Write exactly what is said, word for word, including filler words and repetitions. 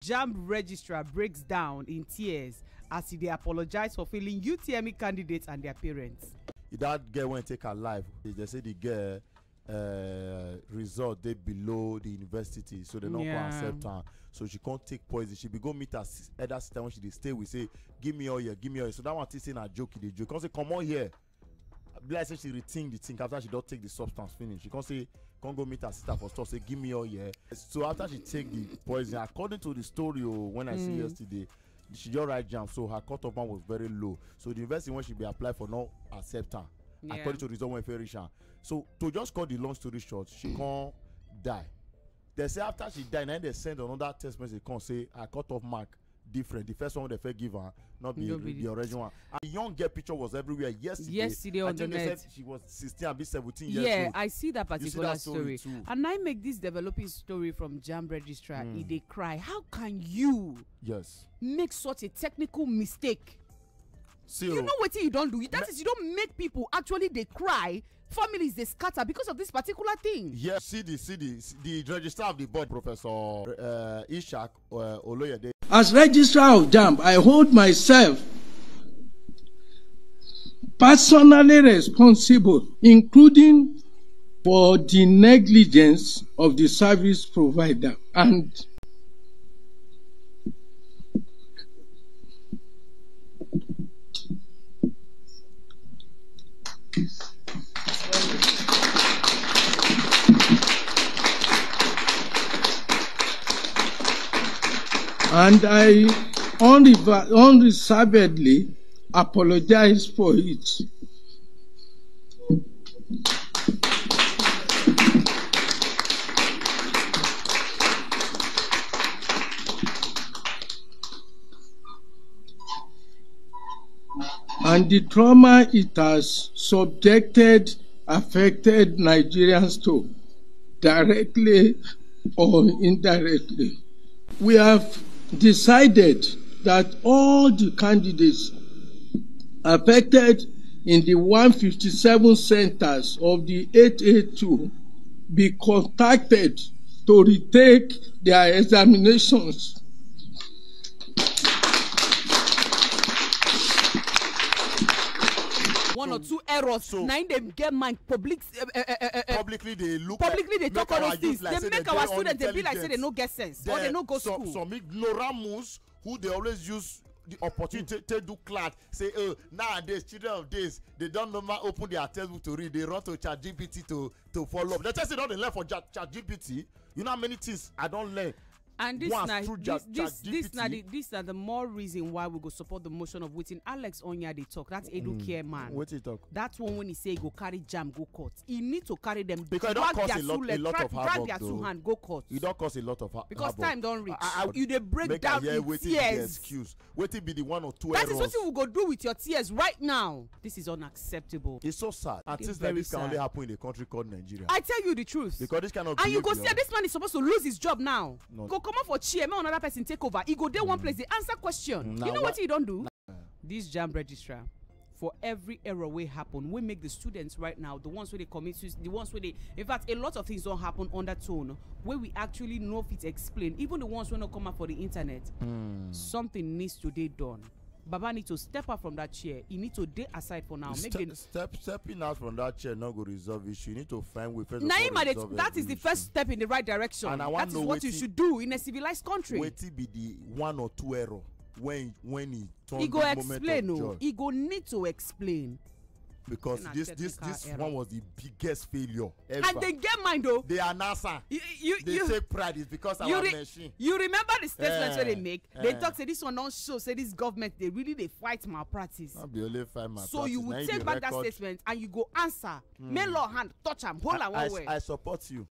Jamb registrar breaks down in tears as e dey apologize for failing U T M E candidates and their parents. That girl went take her life. They say the girl uh, result dey below the university, so they no go Yeah. accept her. So she can't take poison. She be go meet her sis- elder sister when she dey stay with, say, "Give me all your, give me all your." So that one think say na joke, e dey joke. Come say, "Come on here." Be like say she rethink the thing after she don take the substance finish. She come say, come go meet her sister for store, say, "Give me all your." So after she take the poison, according to the story, oh, when I see Mm. yesterday, she just write jam. So her cut off mark was very low. So the university when she be apply for no accept her. Yeah. According to the result when fair reach her. So to just cut the long story short, she can't die. They say after she die, then they send another text message come say her cut off mark different. The first one they first give her, not be No the, be the the original one. And the young girl picture was everywhere yesterday. Yesterday I on the think they net. Said she was sixteen and be seventeen years Yeah, old. I see that You see particular that story story. Too. And I make this developing story from Jamb registrar. Mm. E dey cry. How can you Yes. make such a technical mistake? See, You oh, know what you don't do. That Me- is, you don't make people actually they cry. Families they scatter because of this particular thing. Yeah, see the see the see the registrar of the board, Professor uh, Ishak uh, Oloyede. As registrar of jamb, I hold myself personally responsible, including for the negligence of the service provider and and I unrever- unreservedly apologize for it. And the trauma it has subjected affected Nigerians to, directly or indirectly. We have decided that all the candidates affected in the one fifty-seven centers of the eight eight two be contacted to retake their examinations. One or two errors. So- Now they get mind public. Uh, uh, uh, uh, uh, Publicly they look publicly like, they talk all those our things. Youth like They say make they our dey students they be like say they unintelligent. no get sense or they Then no go some, school. Some ignoramus who they always use the opportunity to, to do class say, "Oh, nowadays children of days they don't normal open their textbook to read. They run to ChatGPT to to follow up." They tell say don't they learn for Chat ChatGPT. You know how many things I don't learn. And this Once na through this Chat- this this na the ChatGPT. This na the more reason why we go support the motion of wetin Alex Onyade talk. That Edo care man. What you talk? That one when he say he go carry jam go court, he need to carry them Because it drag cause their a lot- two a legs, lot drag, of drag havoc, their two though. Hand go court. You don't cause a lot of ha- Because havoc. Time don't reach. I, I, You dey break make I down hear with wetin be the tears. Excuse. What it be the one or two That is errors? What we go do with your tears right now. This is unacceptable. It's so sad. And It's things like very this can only sad. Happen in a country called Nigeria. I tell you the truth. Because this kind of And you go see behavior- This man is supposed to lose his job now. No. Go come up for chair, make another person take over. He go there one place, they answer question. Mm, You na know wha- what he don't do? This jam registrar for every error wey happen, we make the students right now, the ones where they commit suicide, the ones where they, in fact, a lot of things don't happen on that tone where we actually know if it's explained. Even the ones who not come up for the internet, something needs to be done. Baba need to step up from that chair. He need to dey aside for now. Make Ste- the step stepping out from that chair not go resolve issue. You need to find way first. Now of all him and the- resolve That is every the first issue. Step in the right direction. And I That want is know What you wetin- should do in a civilized country. Wetin be the one or two error when when he turn He go the moment explain. Of Oh, joy? He go need to explain. Because Na this this technical this error. One was the biggest failure ever. And they get mind though. They are NASA. You you They you, take pride is because you, our re- machine. You remember the statement Eh, where they make? They eh. Talk say this one don't show say this government they really they fight malpractice. Not be only find my So you practice, will na take the back that record. Statement and you go answer. May law hand touch am, hold I, am one I, way. I support you.